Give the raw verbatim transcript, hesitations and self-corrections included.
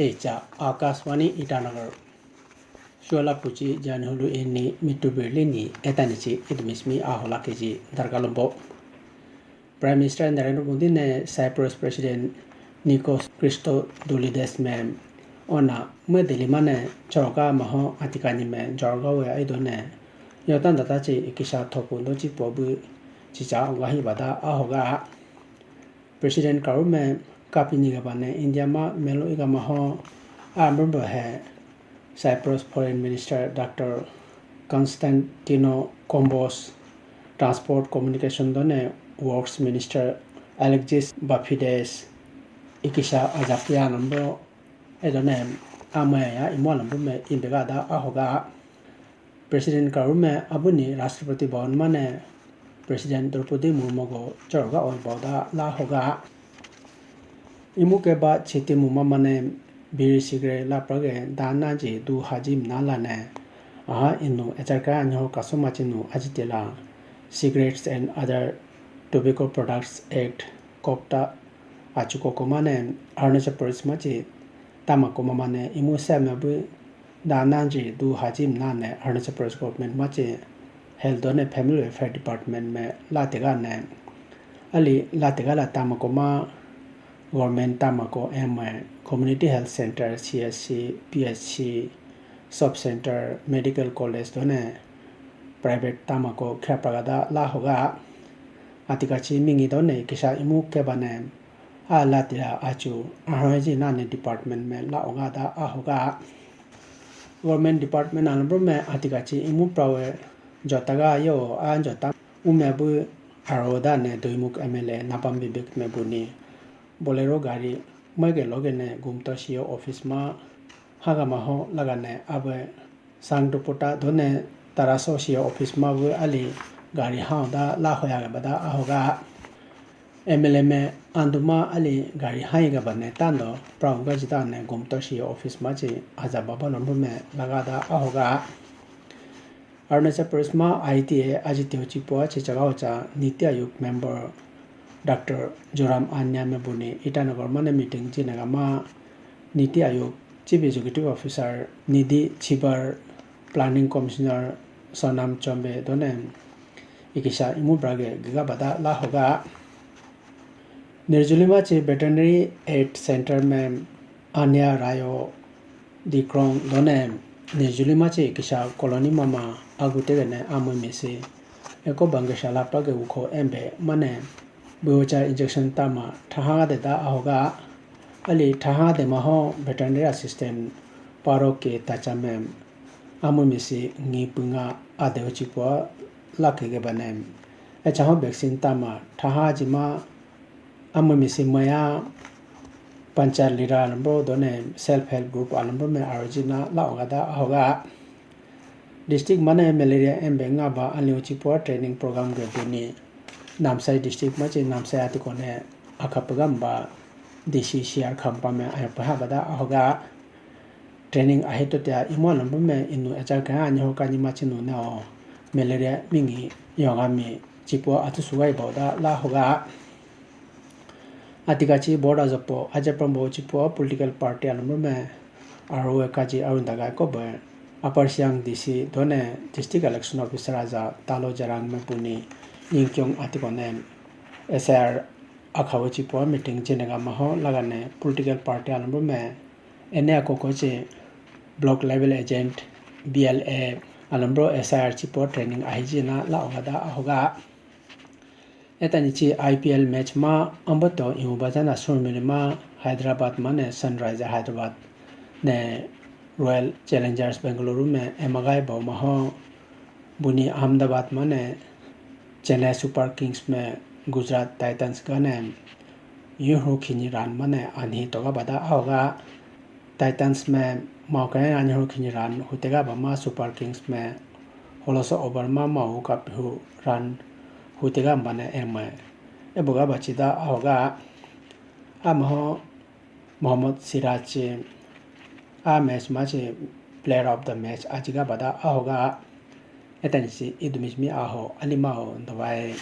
Echa Akashvani Itanagar. Suala puchi jani hulu ini mitu birli ni etani chi idmismi ahola keji dargalombo. Prime Minister Narendra Modi ne Cyprus President Nikos Christodoulides me ona me Delhi mane choroka maho atikani me jorga we aido ne yotan data chi ikisa thopu do chi pobu chicha wahi bada ahoga. President karu me kapini gabane India ma melo igama ho amrumbo he Cyprus Foreign Minister Doctor Constantino Kombos, Transport Communication done Works Minister Alexis Bafides, ikisa ajapia nambo edone amaya imo nambo me imbega da ahoga. President karu me abuni Rashtrapati Bhavan mane President Draupadi Murmu go choroga oi boda la hoga. Imu keba chiti muma mane biri cigarette la prage dana ji du haji mna la ne. Aha inu echarka anyo kasoma chinu ajitela Cigarettes and Other Tobacco Products Act kokta achuko komane Arunachal Pradesh machi tama komamane imu seme bu dana ji du haji mna ne Arunachal Pradesh government machi Health done Family Welfare Department me latega ne. Ali latega la tamako ma government tamako M I, Community Health Center, C S C, P H C, Sub Center, Medical College done private tamako khrapagada la hoga. Atikachi mingi done kisa imu kebane a latira achu ahoi ji nane department me la oga da ahoga. Government department alambro me atikachi imu prawe jotaga yo a jota ume bu aro da ne Doimukh M L A Napam Vivek me buni Bolero gari mege loge ne Gumta C O office ma haga maho laga ne abe Sangdupota done Taraso C O office ma bu ali gari hao da la hoya ga bada ahoga. M L A me anduma ali gari hai ga bane tando prauga jita ne Gumta C O office ma chi aja baba lombo me laga da ahoga. Arunachal Pradesh ma I T A ajiteo chipua chichaga ocha Niti Aayog member Doctor Zoram Anya me buni Itanagar mane meeting chinaga ma Niti Aayog Chief Executive Officer Nidhi Chibar, Planning Commissioner Sonam Chombe done ikisa imu brage giga bada la hoga. Nirjuli machi Veterinary Aid Center me Anya Rayo Dikrong done Nirjuli machi kisa colony mama agu tegene amui misi eko bangisha lapra ge ukho embe mane bucha injection tama thaha de da ahoga. Ali thaha de maho veterinary assistant paro ke tachame amui misi ngi punga ade uchipo lake ge bane. Echaho vaccine tama thaha jima amui misi maya panchayat lira alambro done self help group alambro me arjina la ogada ahoga. District mane malaria embe nga ba ali uchipo training program ge buni Namsai district machi Namsai atikone akapagamba D C C R khampa me ayapaha bada ahoga. Training ahito tia imo lambu me inu echa kha anyi ho kanyi machi nu ne o malaria mingi yonga mi chipo atu sugai boda la hoga. Atikachi board ajopo ajapambo chipo political party alumbu me aro kaji arundaga ko be Upper Siang D C done district election officer aja talo jarang me puni yingkyong atikone S I R akhawo chipo meeting jenega maho lagane political party alumbu me ene akoko che block level agent B L A alambro S I R chipo training ahijina la ogada ahoga. Etani chi I P L match ma ambato imu bajana surmili ma Hyderabad mane Sunrisers Hyderabad ne Royal Challengers Bengaluru me emagai bau maho buni Ahmedabad mane Chennai Super Kings me Gujarat Titans gane yuhu khini run mane anhi toga bada ahoga. Titans me mau kaya anyi ho khini run hutega bama Super Kings me holoso over ma mau kapihu run hutega bane ema eboga bachida ahoga. Amaho Mohammad Siraj chi a match ma chi player of the match ajiga bada ahoga. Etani si idumis mi aho alima ho dawai.